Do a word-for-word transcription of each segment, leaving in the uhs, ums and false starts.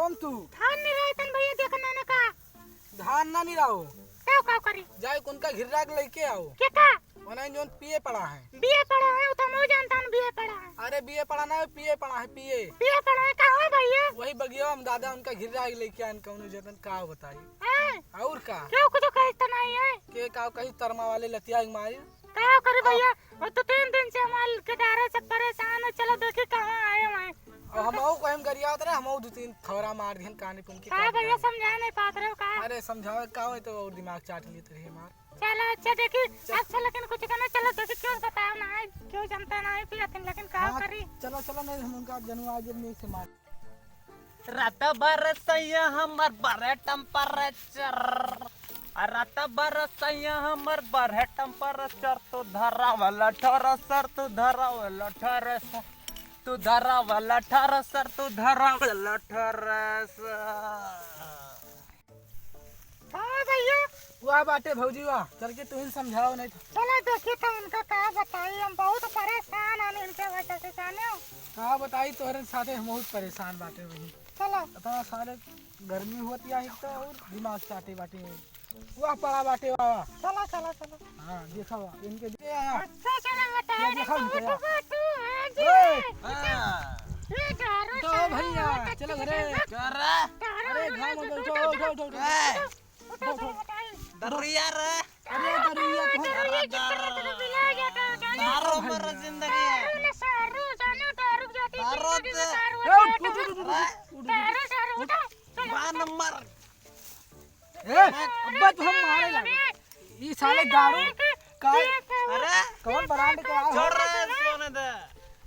कौन तू? धान निराई तन भैया, देखना ना का? धान ना निराओ। तब का करी? जाए उनका घिर्रा के लेके आओ। के का? उन्हें जोन पिए पड़ा है। पिए पड़ा है, वो तो मैं जानता हूँ, पिए पड़ा है। अरे पिए पड़ा ना, पिए पड़ा है, पिए। पिए पड़ा है, का हो भैया? वही बगिया हम दादा उनका घिर्रा के लेके आन, कौनो जतन का बताई। हैं? और का? क्यों कुछ कहत तो नहीं है? के का कही तरमा वाले लतिया के मारी। का करे भैया, वो तो तीन दिन से हमार के डारे से परेशान है। चलो देखी कहाँ आए हैं। अब हमहू कहीं गरियात रहे, हमहू दो तीन थौरा मार दिहन कानी पुन के हाँ का भैया, बताई। समझा नहीं पात रहे हो का? अरे समझावे का हो तो और दिमाग चाट लेत रहे हमार। चलो अच्छा देखी, चल। अच्छा लेकिन कुछ कहना, चलो देखी क्यों बताओ ना है, क्यों जनता ना है पिया थिन, लेकिन का हाँ, करी? चलो चलो, नहीं हम उनका जनुआ आज नीक से मार। रात भर सैया हमर बरे temperature, आ रात भर सैया हमर बरे temperature, तू धरा वाला ठरसर, तू धरा वाला ठरसर, तू धरा वाला ठरसर, तू धरा वाला ठरसर। हाँ भैया। वाह बाटे भौजी वाह, चल के तुहिन समझाओ नहीं तो। चलो देखी तो उनका का बताई, हम बहुत परेशान आन इनके वजह से, जाने हो? का बताई, तोहरे साथे हम बहुत परेशान बाटे वही। चलो। इतना सारे गर्मी होती है एक तो और दिमाग चाटे बाटे। वाह पड़ा बाटे वाह वाह। चलो चलो चलो। हाँ देखा वाह इनके दे आया। अच्छा चलो बताओ ये देखा इनको उनके उठ यार। बैठो, हाँ जी। ओए। हाँ। ये दारू तो सारू भैया, उठ चलो घरे। चलो। दारू अरे वारू घाम हो गया, उठो उठो उठो उठो। ए। उठो, उठो, उठो। दरुइया रे। अरे दरुइया तो अरे, अरे, कितना तुमको मिला गया था, जाने दारू दो मर भैया। जिंदगी है। दारू ना सारू, जाने दारू जाती दारू जिंदगी में दे। दारू ए, उठ, उठ, उठ, उठ, उठ, उठ, उठ। दारू सारू, उठो, चलो, बा उठो। नंबर। ए, अब्बा तो हम मारे लागे। ई साले दारू का अरे, कौन brand के आ? छोड़ रे, सोने दे।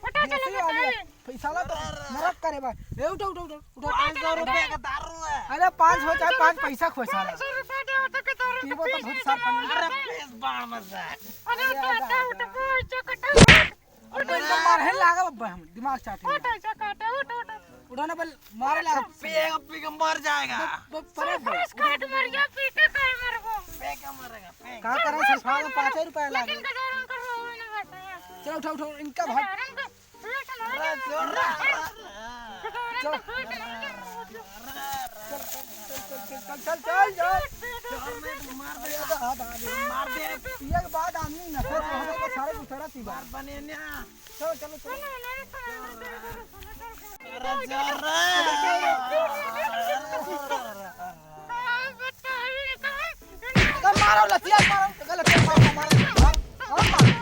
उठो, चलो, देसी वाली है। बताइए। पैसा ला तो अरे, अरे। मरद करे बा। ए, उठो, उठो, उठो, उठो। पाँच सौ रुपया का दारू है। अरे, पाँच सौ चाहे पाँच पैसा खोए साला। पाँच सौ रुपया दे, उठो के दारू पीबो तो पी बहुत साफ पानी। अरे, पीस बाण में से। अरे, अरे, उठो, अरे, उठो, उठो, उठो, उठो, उठो। और पैसा मार है लागा बब्बा हम, दिमाग चाटे। उठो, उठो, उठो, उठो, उठो। उठो ना, बल मारे लागा। पिएगा, पी के मर जाएगा। ब-, ब-, परे बल। फुस काट मर गया, पी के काहे मरबो? पी के मरेगा, पी के। का करा, सरफा में पाँच रुपया लागे। लेकिन गजारन कर रहो, ना बैठो। चलो, उठाओ, उठाओ, इनका भाग। गजारन कर, ये सुनो, अरे, जोर रहा, जोर रहा। गजारन चल। कर, चल, चल, चल। जोर में मार दे। अरे, हाँ, हाँ, हाँ। मार दे। ये के बाद आदमी नशा तो हम लोग सारे गुजारा थी बात। मार बने ना। चलो, चलो, चलो। अरे, जोर रे। अरे, मारो, लतिया मारो, लतिया मारो, मारो। हाँ, हाँ, मारो।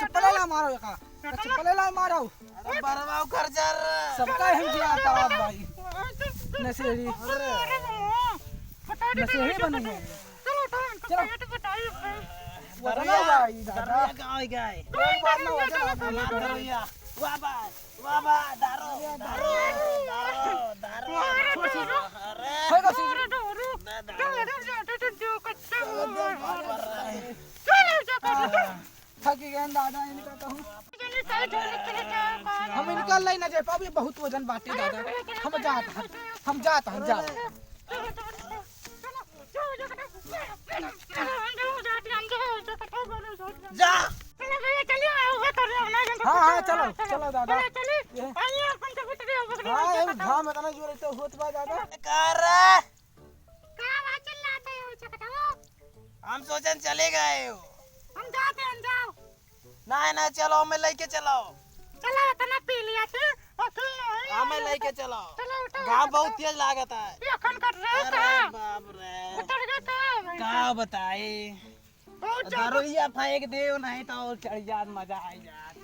चप्पल वाला मारो। चप्पल वाला मारो, का? चप्पल वाला मारो। अरे, बरवा उखर जा रे। सबका हम जिया था भाई। नशेड़ी। अरे। नशेड़ी बनी है। चलो, उठाओ, इनको चलो। पेट बताइए, पेट। वजन दरुआ, हुआ है, दादा। दरुआ कहाँ हो गया है? कोई बात ना, वजन आ गया। हमार दरुआ। वाह बा, वाह बा, दारू, दारू, दारू, दारू। अरे। होएगा सीजन। दारू, दारू। दारू, दारू, दारू, दारू, कच्चा। चलो, जा, जा, जा। थक गए दादा, इनका कहूँ। हम इनका ले ना जा पाबे, बहुत वजन बाटे दादा। हम जात हन, हम जात हन, जात। जा। हाँ, हाँ, चलो, चलो दादा। ये। हाँ, ये घाम इतना जोर से होत बा दादा। का रे? का आवाज चिल्लाते हो, चकटाओ? हम सोचन चले गए हो। हम जाते हैं, जाओ। नहीं, नहीं, चलो, हमें लेके चलो। चलो, इतना पी लिया थे, और फिर नहीं हमें आए। लेके चलो। चलो, उठो, गाँव उठो। बहुत तेज लागत है। ये अखन कट रहे अरे का? बाप रे। उतर गए का? का बताई? बहुत ज्यादा। दरुइया फेंक देव, नहीं तो और चढ़ जात, मजा आई जात।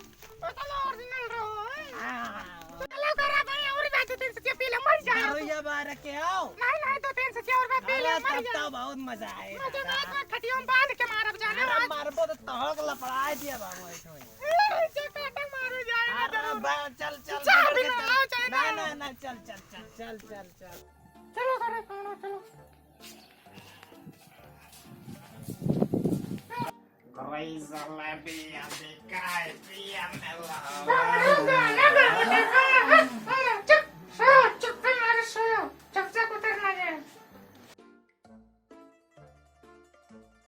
वो तो original रहो, हैं? हाँ। तो चलो करा भाई, और भी दो तीन सचिया पी ले, मर जाए। दरुइया बार के आओ। नहीं, नहीं, दो तीन सचिया और मैं पी ले, अरे, मर तब जाए। तो बहुत मजा आए मजा दादा। आए, तो खटिया में बांध के मारब जाने अरे, आज। मारबो तो तहक लपड़ाए दिया बाबू, ऐसे ही। ए, जो काटा मारो जाए, अरे, जरूर। बा-, चल, चल, चाय बिगड़ भी के ना चल। आओ, चाय ना नहीं, आओ। नहीं, नहीं, चल, चल, चल। चलो, सर, चलो, चलो। कोई जलेबी अभी काय पिया में लाओ।